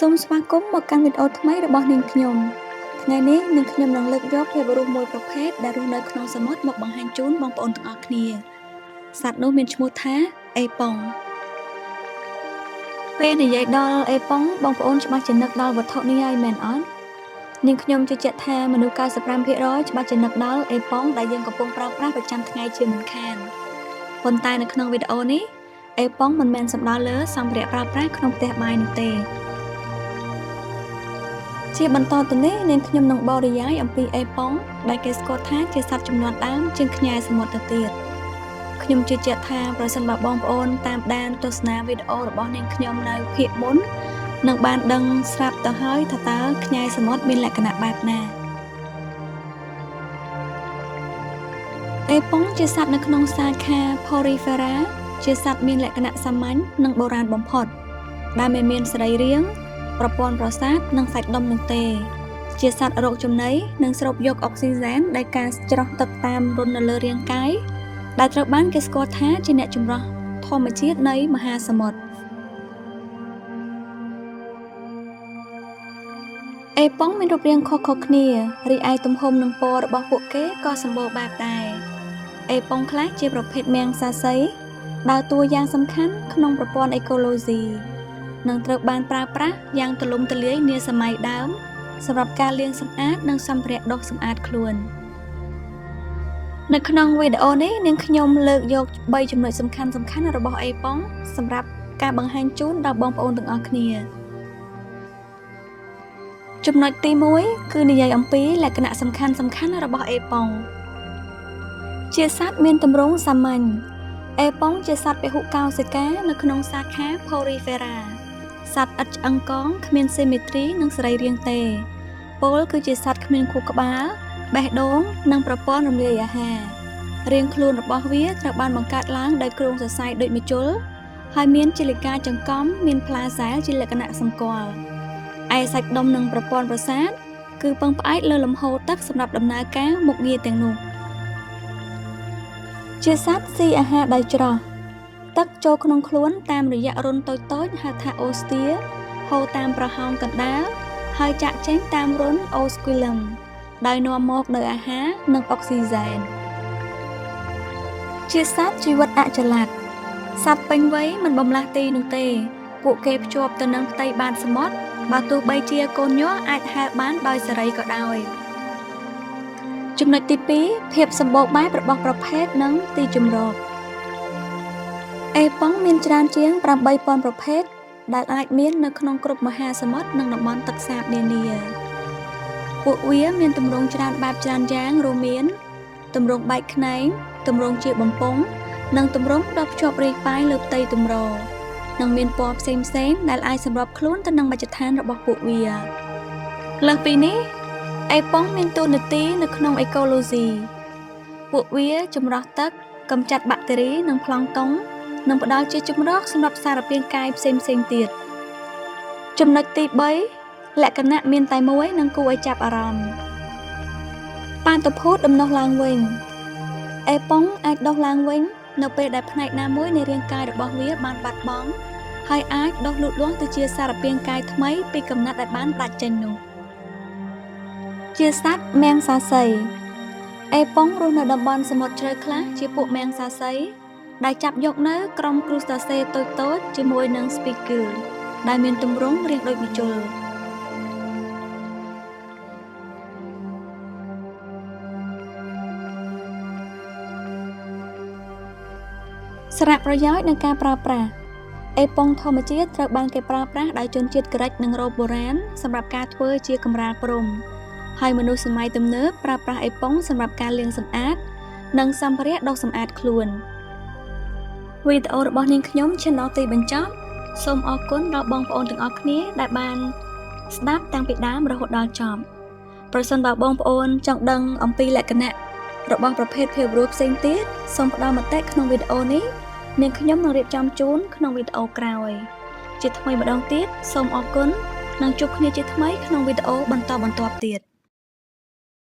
សូមស្វាគមន៍មកកាន់វីដេអូថ្មីរបស់នាងខ្ញុំថ្ងៃនេះនាងខ្ញុំនឹងលើកយកភាពរស់មួយប្រភេទដែលរស់នៅក្នុងសមុទ្រមកបង្ហាញជូនបងប្អូនទាំងអស់គ្នាសត្វនោះមានឈ្មោះថាអេប៉ុងពេលនិយាយដល់អេប៉ុងបងប្អូនច្បាស់ជានឹកដល់វត្ថុនេះហើយមែនអត់នាងខ្ញុំជឿជាក់ថាមនុស្ស95%ច្បាស់ជានឹកដល់អេប៉ុងដែលយើងកំពុងប្រើប្រាស់ប្រចាំថ្ងៃជាមិនខានប៉ុន្តែនៅក្នុងវីដេអូនេះអេប៉ុងមិនមែនសំដៅលើសម្ភារៈប្រើប្រាស់ក្នុងផ្ទះបាយនោះទេជាបន្តទៅនេះនាងខ្ញុំនឹងបរិយាយអំពីអេប៉ុងដែលគេស្គាល់ថាជាសត្វជំនាន់ដើមជាងខ្ញែសមុទ្រទៅទៀតខ្ញុំជឿជាក់ថាប្រសិនបើបងប្អូនតាមដានទស្សនាវីដេអូរបស់នាងខ្ញុំនៅភាគមុននឹងបានដឹងស្រាប់ទៅហើយថាតើខ្ញែសមុទ្រមានលក្ខណៈបែបណាអេប៉ុងជាសត្វនៅក្នុងសាខា Porifera ជាសត្វមានលក្ខណៈសាមញ្ញនិងបុរាណបំផុតដែលមិនមានសរីរាង្គប្រព័ន្ធប្រសាទនិងសាច់ដុំនោះទេជាសត្វរកចំណីនិងស្រូបយកអុកស៊ីហ្សែនដោយការច្រោះទឹកតាមរន្ធនៅលើរាងកាយដែលត្រូវបានគេស្គាល់ថាជាអ្នកចម្រោះធម្មជាតិនៃមហាសមុទ្រអេប៉ុងមានរូបរាងខុសៗគ្នារីឯទំហំនិងពណ៌របស់ពួកគេក៏សម្បូរបែបដែរអេប៉ុងខ្លះជាប្រភេទមាំងសាសីដើរតួយ៉ាងសំខាន់ក្នុងប្រព័ន្ធអេកូឡូស៊ីនិងត្រូវបានប្រើប្រាស់យ៉ាងទូលំទូលាយនាសម័យដើមសម្រាប់ការលាងសម្អាតនិងសម្ភារៈដុសសម្អាតខ្លួននៅក្នុងវីដេអូនេះនាងខ្ញុំលើកយក3ចំណុចសំខាន់ៗរបស់អេប៉ុងសម្រាប់ការបង្ហាញជូនដល់បងប្អូនទាំងអស់គ្នាចំណុចទី1គឺនិយាយអំពីលក្ខណៈសំខាន់ៗរបស់អេប៉ុងជាសត្វមានទម្រង់សាមញ្ញអេប៉ុងជាសត្វពហុកោសិកានៅក្នុងសាខា Porifera សត្វឥតឆ្អឹងកងគ្មានស៊ីមេទ្រីនិងសរីរាង្គទេពោលគឺជាសត្វគ្មានខួរក្បាលបេះដូងនិងប្រព័ន្ធរំលាយអាហាររាងខ្លួនរបស់វាត្រូវបានបង្កើតឡើងដោយគ្រោងសរសៃដូចម្ជុលហើយមានជាលិកាចង្កំមានផ្លាសែលជាលក្ខណៈសម្គាល់ឯសាច់ដុំនិងប្រព័ន្ធប្រសាទគឺពឹងផ្អែកលើលំហូរទឹកសម្រាប់ដំណើរការមុខងារទាំងនោះជាសត្វស៊ីអាហារដោយច្រោះទឹកចូលក្នុងខ្លួនតាមរយៈរន្ធតូចៗហៅថាអូស្ទាហូរតាមប្រហោងកណ្ដាលហើយចាក់ចេញតាមរន្ធអូស្គូលឹមដោយនាំមកនូវអាហារនិងអុកស៊ីហ្សែនជាសត្វជីវិតអចល័តសត្វពេញវ័យមិនបំលាស់ទីនោះទេពួកគេភ្ជាប់ទៅនឹងផ្ទៃបាតសមុទ្របើទោះបីជាកូនញាស់អាចហែលបានដោយសេរីក៏ដោយចំណុចទី2ភាពសម្បូរបែបរបស់ប្រភេទនិងទីជម្រកអេប៉ុងមានច្រើនជាង8000ប្រភេទដែលអាចមាននៅក្នុងគ្រប់មហាសមុទ្រនិងតំបន់ទឹកសាបនានាពួកវាមានទម្រង់ច្រើនបែបច្រើនយ៉ាងរួមមានទម្រង់បែកខ្នែងទម្រង់ជាបំពង់និងទម្រង់ដ៏ភ្ជាប់រាយប៉ាយលើផ្ទៃទម្រនិងមានពណ៌ផ្សេងៗដែលអាចសម្របខ្លួនទៅនឹងមជ្ឈដ្ឋានរបស់ពួកវាលើសពីនេះអេប៉ុងមានតួនាទីនៅក្នុងអេកូឡូស៊ីពួកវាចម្រោះទឹកកម្ចាត់បាក់តេរីនិងប្លង់តុងនិងផ្ដល់ជាជម្រកសម្រាប់សារពាង្គកាយផ្សេងៗទៀតចំណុចទី3លក្ខណៈមានតែមួយនិងគួរឲ្យចាប់អារម្មណ៍បាតុភូតដំណោះឡើងវិញអេប៉ុងអាចដុះឡើងវិញនៅពេលដែលផ្នែកណាមួយនៃរាងកាយរបស់វាបានបាត់បង់ហើយអាចដុះលូតលាស់ទៅជាសារពាង្គកាយថ្មីពីកំណត់ដែលបានដាច់ចេញនោះជាសត្វមាំងសាសីអេប៉ុងរស់នៅតំបន់សមុទ្រជ្រៅខ្លះជាពួកមាំងសាសីដែលចាប់យកនៅក្រុមគ្រូស្តាសេតូចៗជាមួយនឹងស្ពីគូលដែលមានទម្រង់រាងដូចម្ជុលសារៈប្រយោជន៍នៃការប្រើប្រាស់អេប៉ុងធម្មជាតិត្រូវបានគេប្រើប្រាស់ដោយជនជាតិក្រិចនិងរ៉ូមបុរាណសម្រាប់ការធ្វើជាកម្រាលព្រំហើយមនុស្សសម័យទំនើបប្រើប្រាស់អេប៉ុងសម្រាប់ការលាងសម្អាតនិងសម្ភារៈដុសសម្អាតខ្លួនវីដេអូរបស់នាងខ្ញុំឈានដល់ទីបញ្ចប់សូមអរគុណដល់បងប្អូនទាំងអស់គ្នាដែលបានស្ដាប់តាំងពីដើមរហូតដល់ចប់ប្រសិនបើបងប្អូនចង់ដឹងអំពីលក្ខណៈរបស់ប្រភេទភាពរស់ផ្សេងទៀតសូមផ្ដល់មតិក្នុងវីដេអូនេះនាងខ្ញុំនឹងរៀបចំជូនក្នុងវីដេអូក្រោយជាថ្មីម្ដងទៀតសូមអរគុណនិងជួបគ្នាជាថ្មីក្នុងវីដេអូបន្តបន្ទាប់ទៀត។